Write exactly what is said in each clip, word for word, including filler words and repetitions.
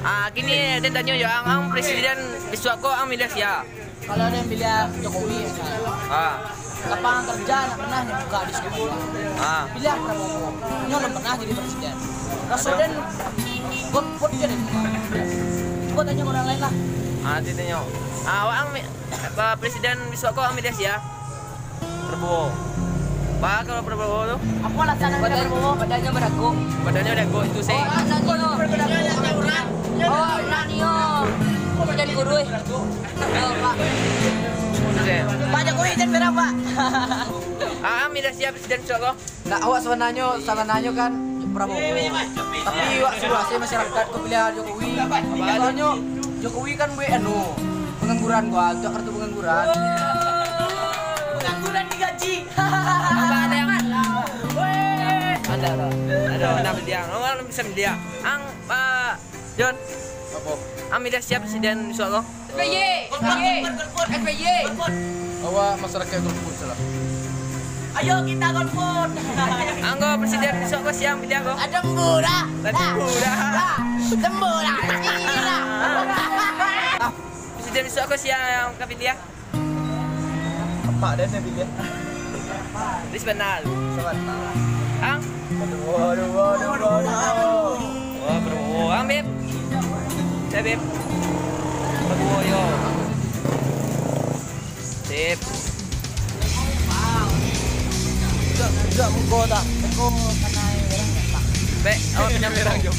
Ah, kini den tanyo yo, ang, ang presiden bisuak ko ang miliah sia? Kalau den miliah Jokowi, ah, lapangan kerja ndak pernah nyo buka di Sukabumi. Ah. Miliah Prabowo. Nyo alun pernah jadi presiden. Raso den golput je den. Cubo tanyo ka urang lain lah. Ah, den tanyo. Ah, awak ang mi-, apa, presiden bisuak ko ang miliah sia? Prabowo. Baa kalau Prabowo tu? Apo alasan anda Prabowo? Badannya barago. Badannya barago itu sih. Oh, alasan tu. Oh, urang nio. Presiden kurus. Yo, Pak. Itu sih. Pak Jokowi jan berang, Pak. Ah, miliah sia presiden bisuak ko? Ndak, awak sabananyo, sabananyo kan Prabowo. Tapi awak suruah se masyarakat ko piliah Jokowi. Soalnyo Jokowi kan buek anu, pangangguran ko, untuak kartu pangangguran. Pangangguran digaji. Ada, ada. Ada, ada, bisa miliah. Awak bisa miliah. Ang, Pak Jon. Apo? Ang miliah sia presiden bisuak ko? S B Y, S B Y, S B Y. Awak masyarakat golput salah. Ayo kita golput. Anggo presiden bisuak ko sia ang piliah ko? Tembu dah. Tembu dah. Tembu dah. Presiden bisuak ko sia ang ka piliah? Apak den nan piliah. Di Sabanal. Sabanal. Ang? Aduh, aduh, aduh, aduh. Oh, Prabowo. Ang, Beb? Saya, Beb. Prabowo, yo. Sip. Tidak, tidak, monggo dah. Monggo kanai orang Batak. Bek, awak pindah monggo.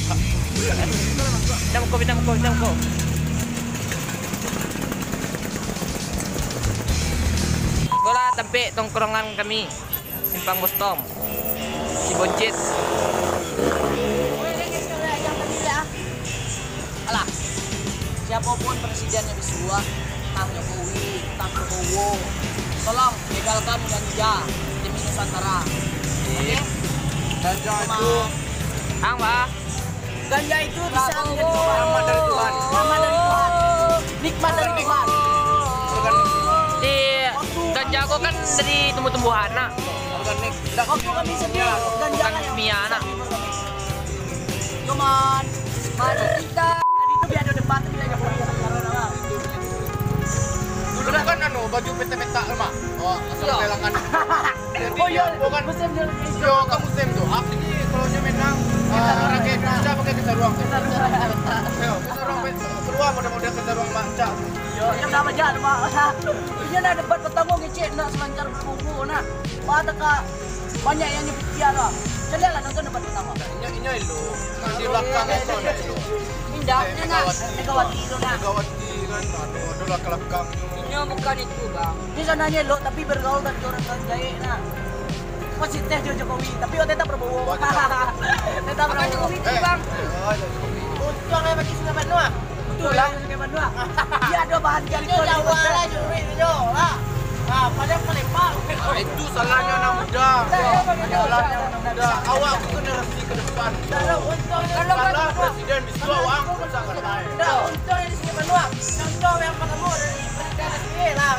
Pindah monggo, pindah monggo, pindah monggo. Ikolah tampek tongkrongan kami, Simpang Bostom, Ciboncit. Alah, siapo pun presiden yang disuruah, entah Jokowi, entah Prabowo, tolong legalkan ganja demi Nusantara. Oke? Ganja itu. Ang, Pak. Ganja itu bisa menjadi obat. Rahmat dari Tuhan. Rahmat dari Tuhan. Nikmat dari Tuhan. Di ganja ko kan dari tumbuh-tumbuhan, nak. Organik. Waktu kami sedih, ganja. Bukan kimia, nak. Cuman, mari kita. Tadi itu biar ada debat, tapi tidak ada. Dulu kan anu, baju petak-petak tu, Mak. Oh, asal. Iya. Pelangan. Jadi, oh, iya, bukan musim dia. Yo, kan musim tu. Asli ni, kalau dia menang, ah, rakyat Indonesia pakai kesaruang tu. Kesaruang. Yo, kesaruang pe-, keluar model-model kesaruang mancak. Yo, dia dah banyak tu, Mak. Dia nak debat pertama kecil, nak selancar buku, nak. Wah, teka banyak yang nyebut dia lah. Kalian lah nonton debat pertama. Inyo, inyo elok. Di belakang itu, inyo elok. Indak, inyo nak Megawati tu, nak. Megawati kan, aduh, aduh lah kelakang. Inyo bukan itu, Bang. Di sananyo elok, tapi bergaul dengan orang-orang gaek, nah. Positif jo Jokowi, tapi otak tetap Prabowo. Tetap Prabowo. Jokowi tu, Bang. Eh, oh, Jokowi. Untung lah bagi Sungai Banua. Betul lah. Sungai Banua. Dia ada bahan. Itu Jawa lah, Jokowi tu, lah. Ah, pada Palembang. Ah, itu salahnya anak muda. Salahnya anak muda. Awak tu generasi ke depan. Salah presiden bisuak, awak susah kalau baik. Dah, untung yang di Sungai Banua. Contoh yang pertama dari Presiden S B Y lah.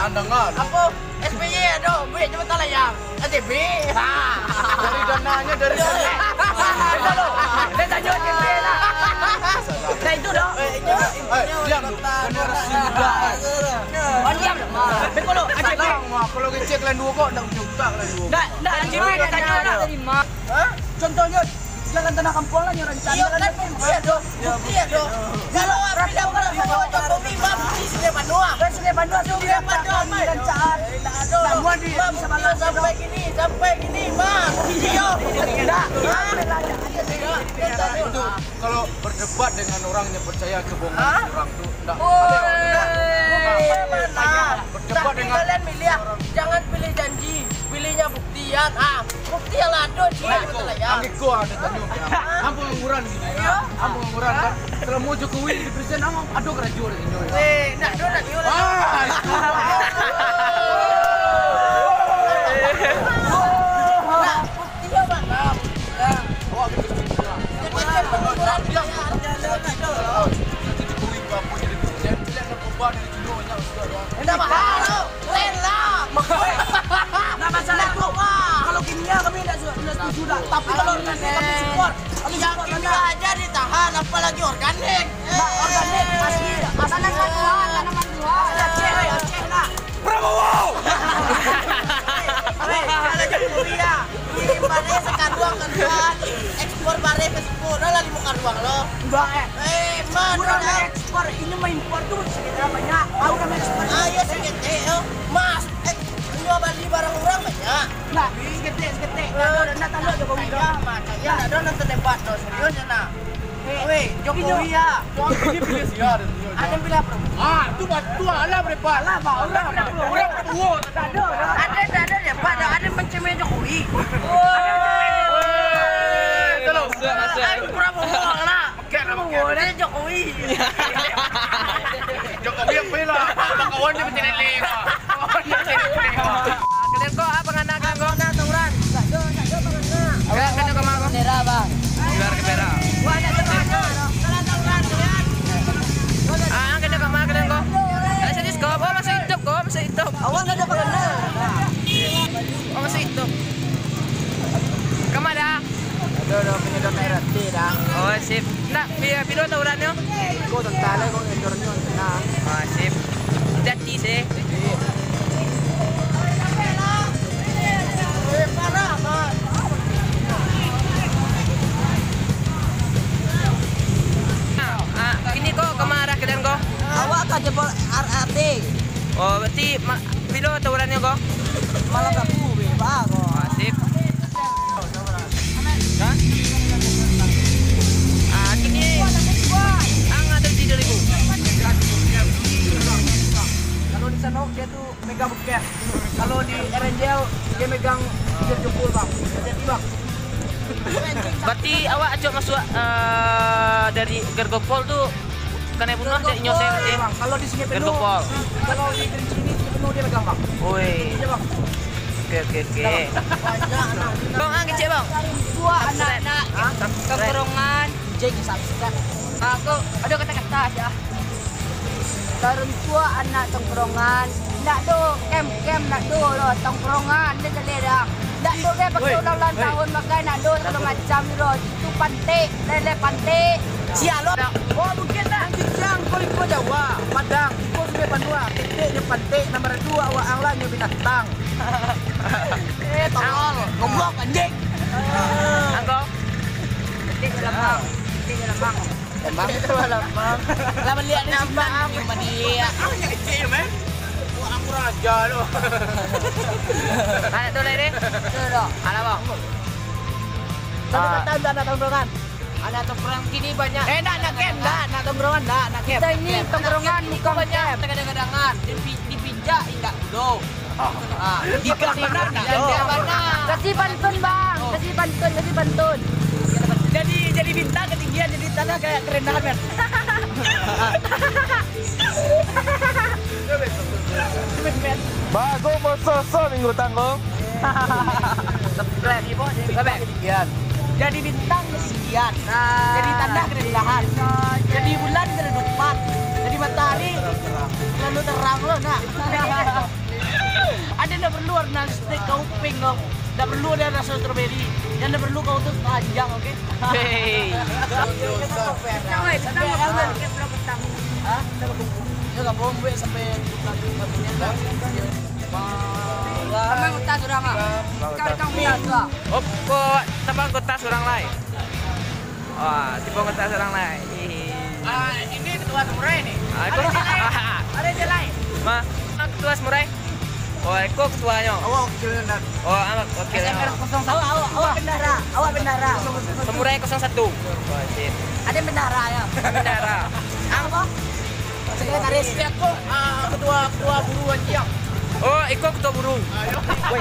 Andangan. Apa? S B Y ado, buek jambatan layang. A J B. Ha. Dari dananya, dari dana. Dia tanyo A J B lah. Nah, itu dah. Eh, diam lu. Generasi muda, eh. Oh, diam lu. Beko lu, A J B. Salah, wah, kalau kecek kalian dua kok, ndak punya utak kalian dua. Ndak, ndak, A J B dia tanyo, ndak terima. Hah? Contohnya, jalan tanah kampuang lah, nyo rancak. Iyo, kan bukti ado. Bukti ado. Kalau awak pindah ka Jokowi, mah, bukti Sungai Banua. Sungai Banua tu Sungai Banua, mah. Rancak. Lah, ado. Mah, bukti sampai kini, sampai kini, mah. Bukti yo. Ndak. Itu, kalau berdebat dengan orang yang percaya kebohongan orang tu, ndak. Woi. Berdebat dengan kalian milih, jangan pilih janji, pilihnya bukti. Buktian, ah, bukti yang lah ado, Cik. Baik, kau, lah, ya. Ang iko ada tanyo. Ang pengangguran. Iya. Ang pengangguran, kan? Selama Jokowi jadi presiden, ang ado karajo di sini, ya. Eh, ndak ado, ndak ado. Ah, itu. Nah, bukti yang mana? Ya. Awak betul. Jadi, macam pengangguran, ya, ada, ada, ada. Jokowi ke apa jadi presiden? Pilihan nak berubah dari dulu, banyak sudah, ya. Ndak mahal, tu. Rela. Nah, masalah tu, kalau kimia kami ndak su-, ndak setuju dah. Tapi kalau organik kami support. Kami support kimia aja ditahan, apalagi organik. Organik, asli. Tanaman buah, tanaman buah. Aceh, weh, Aceh lah. Prabowo! Weh, kalau Jokowi ya, kirim bareh sakaruang-karuang, ekspor bareh ka Singapura lah limo karuang lo. Enggak, eh. Eh, mana kurang lah? Ekspor, ini mah impor tu sekitar banyak. Aku kan ekspor. Ayo seketek yo. Mas, eh, nyo bali barang urang banyak. Nah, seketek, seketek. Nah, nah, nah, tanduk Jokowi tu. Nah, nah, nah, tanduk. Weh, Jokowi ya. Jokowi pilih sia. Ada pilih apa? Ah, tu bah, tu alah berdebat. Alah, bah, orang Prabowo. Orang Prabowo. Tak ada, tak ada. Ada, tak ada debat. Ada mencemeh Jokowi. Woi, kalau masuk, masuk. Ada Prabowo lah. Bukan, bukan. Prabowo, ada Jokowi. Jokowi yang bela. Kawan dia macam lele. Kalian ko, ah, pangana kalian ko? Pangana tawuran. Tak ada, tak ada pangana. Kalian, kalian kama ko? Bendera, Bang. Gelar bendera. Wah, tak ada pangana. Kalau tawuran, kalian. Ah, kalian kama kalian ko? Tak serius ko? Oh, masuk YouTube ko? Masuk YouTube. Awak tak ada pangana. Oh, masuk YouTube. Kama dah? Aduh, aduh, penyedot air hati dah. Oh, sip. Ndak, pi-, piro tawurannyo? Ko tentang lah, ko ngedornyo, nah. Ah, sip. Hati-hati, sih. Iya. Nah, ah, kini ko kama arah kalian ko? Awak ka jebol R R T. Oh, berarti ma-, piro tawurannyo ko? Malam Rabu, be, ba, ko. Ah, sip. Hah? Ah, kini ang ada di dua ribu. Kalau di sana dia tu megang bukeh. Kalau di R N J L dia megang bibir jempol, Bang. Jadi, Bang. Berarti awak acok masuk, eh, dari Gergopol tu kanai bunuah dek nyo, Gergopol. Bang, kalau di Sungai Penuh, Gergopol. Kalau di Kerinci ni, Sungai Penuh dia megang, Bang. Oi. Iya, Bang. Oke, oke, oke. Bang, ah, kecek, Bang. Tua anak-anak, hah? Tongkrongan. Jeng, subscribe. Aku ada kata-kata aja. Taruntuak anak tongkrongan. Ndak do, kem-kem ndak do lo, tongkrongan dia jaleh dah. Ndak do, gai pakai ulang-ulang tahun, pakai ndak do, segala macam tu lo. Itu pantik, lele pantik. Sial lo. Oh, mungkin dah. Jijang ko iko Jawa, Padang, iko Sungai Banua, ketek nyo pantik, nomor dua awak ang lah nyo binatang. Eh, tolol, goblok, anjing. Angkau? Ketek nyo lapang, ketek nyo lapang. Emang? Lah baliak ni nampak Sinan apa? Ni mah dia. Ah, yang kecil, man. Wah, kurang ajar lo. Anak tu lah ni? Tu dah. Anak bang. Satu kata untuk anak tongkrongan. Anak tongkrongan kini banyak. Eh, nak, nak kem, nak, nak tongkrongan, nak, nak kem. Kita ini tongkrongan bukan banyak kem. Terkadang-kadangan, dipi-, dipijak indak dulu. Ah, jika benar, indak bana. Kasih pantun, Bang. Oh. Kasih pantun, kasih pantun. Jadi, jadi bintang ketinggian, jadi tanah kayak kerendahan, kan? Bagus, mososo minggu tanggung. Subscribe. Jadi bintang ketinggian. Nah. Jadi tanah kerendahan. Jadi bulan keredupan. Jadi matahari terlalu terang lo, nah. Ade ndak perlu warna lipstik ka uping ko. Ndak perlu ade raso strawberry. Yang ndak perlu kau tu telanjang, oke? Hei. Hah? Yo, gabung buek sampai bulan, bulan ni lah. Tambah anggota surang ah. Tambah anggota. Tambah anggota surang ah. Opo, tambah anggota surang lai. Wah, tibo anggota surang lai. Hihi. Ah, ini ketua samurai ni. Ah, iko. Ada je lain. Ada je lain. Ma, ketua samurai. Oh, iko ketuanyo. Awak wakilnyo, Nat. Oh, awak wakilnyo. S M R kosong satu. Awak, awak, awak bendahara. Awak bendahara. Samurai kosong satu. Oh, sip. Ada bendahara, ya. Bendahara. Apa? Sekretaris. Iko, ah, ketua, ketua buruan ciang. Oh, iko ketua buruan. Ah, yo. Woi,